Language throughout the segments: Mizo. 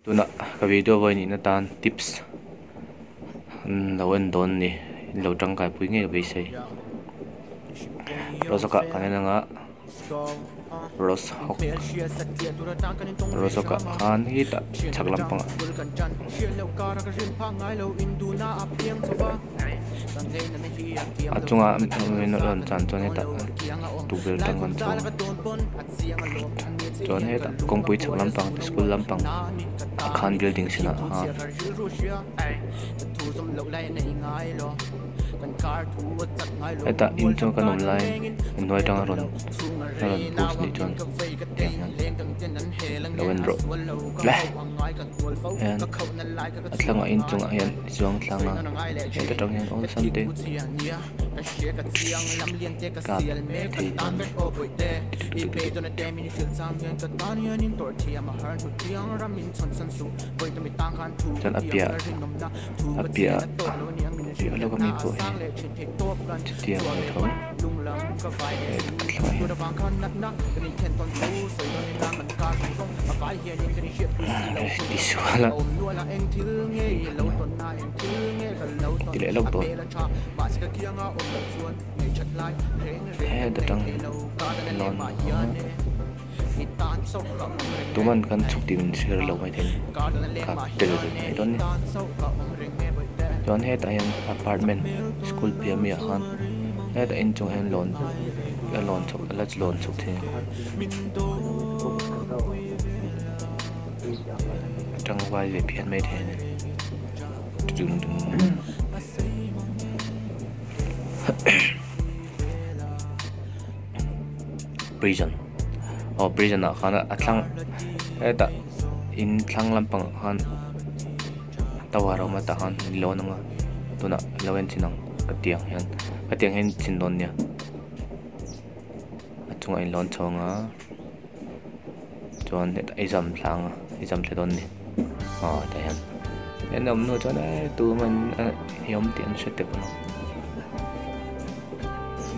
Tuna ka video vawi nihna tan tips an lo en dawn ni in lo tangkai pui ngei ka beisei Rozok ah kan en anga Rose hawk Rozok ah khan hetah chhak lampangah. A chunga min rawn chan chuan hetah tukverh atang kan chho chuan hetah kawngpui chhak lampang te school lampang a khan building sinah khan hetah in chu kan awm laiin inhnuai atanga rawn a rawn post nih chuan tiang hian lo en rawh le hian a thlangah inchungah hian chuang thlang a heta tang hian awlsam te kap thei dawn chuan a piah a piah piah lawk ami pawh hi chutiang a ni tho he tisual a ti leh lawk dawn heta tang hian lawn tuman kan chhuk tih min hre lo mai thei a ni kha tel ve mai dawn a ni chuan hetah hian apartment school piah ami ah khan hetah inchungah hian lawn a lawn chhuk a la lawn chhuk thei a tangkai ve phian mai thei a ni. Prison aw prison ah khan a thlang hetah in thlang lampang ah khan tower a awm a tah khan in lawn ang a tunah lo en chhin ang ka ti ang hian ka ti ang hian chhin dawn nia a chungah in lawn chho ang a chuan hetah i zam thla ang a i zam thla dawn a ni aw tah hian en a awm hnu chuan eee tuman i awm tih an hre teuh lo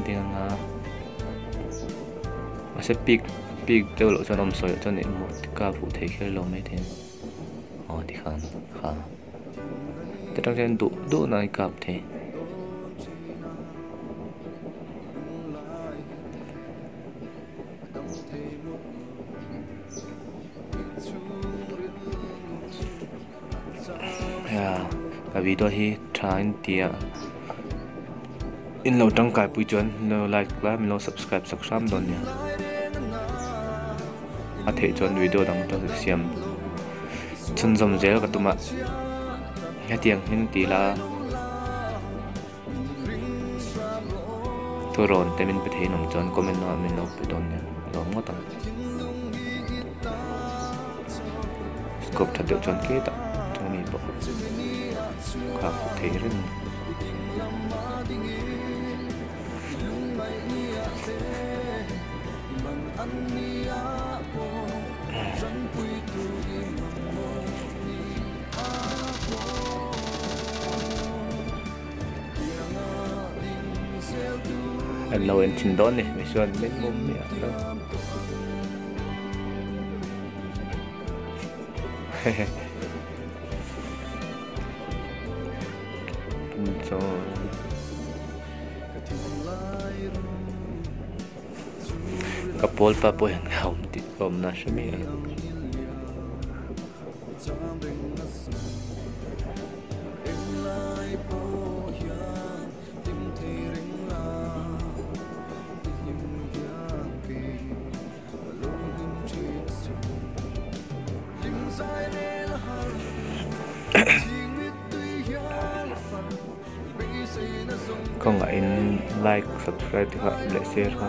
ding anga mahse pik pik deuh loh chuan awm sawi loh chuan ih maw ka hmuh theih kher lo maithei a ni aw tikhan kha ta tang hian duh duh na i kap thei. Ka video hi tha in tia in lo tangkai pui chuan lo like la min lo subscribe sak hram dawn nia a theih chuan video dang te siam chhunzawm zel ka tum a hetiang hin ti la. Thurawn te min pe thei in awm chuan comment lamah min lo pe dawn nia a lawm ngawt ang. Scope tha deuh chuan khitah chung mi pawh kha hmuh theih reng a ni. An lo en thin dawn a ni misuan min hmu miah lo hehe chuan ka pawl pa pawh hian ka awm tih ka awmna hre miah lo. Khawngaihin like subscribe te kha leh share kha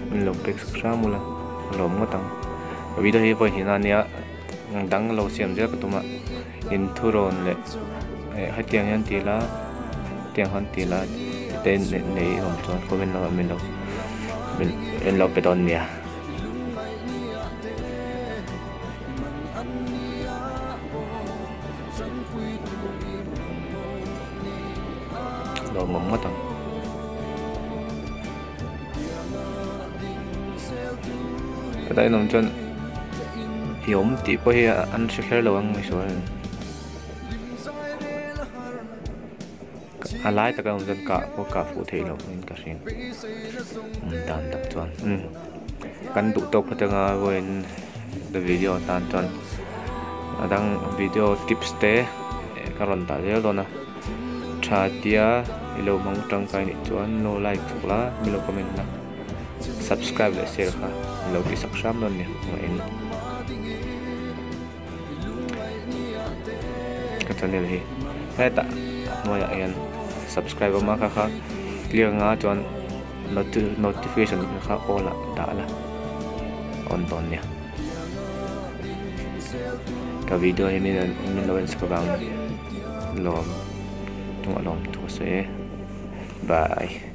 min lo pek sak hram ula a lawm ngawt ang video hi vawi hnihna ania dang lo siam zel ka tum a in thurawn leh eh hetiang hian ti ila hetiang hian ti ila te nei awm chuan comment lamah min lo min lo pe dawn nia. Lawmawm ngawt ang. Heta in awm chuan. Hi awm tih pawh hi an hre kher lo ang misual a lai taka awm chuan kah pawh kah fuh theih loh in ka hria awm dan tak chuan umm kan duh tawk phawt anga vawiin video atan chuan a dang video tips te ka rawn dah zel dawn a tha tia i lo hmang tangkai nih chuan lo like sak la mi lo comment la subscribe leh share kha i lo tih sak hram dawn nia hmuh in ka channel hi hetah a hnuaiah hian subscribe awm a kha kha clear anga chuan notification kha all ah dah la on dawn nia ka video hi min lo en sak avang lawm tung a lawm thu a sawi e bye.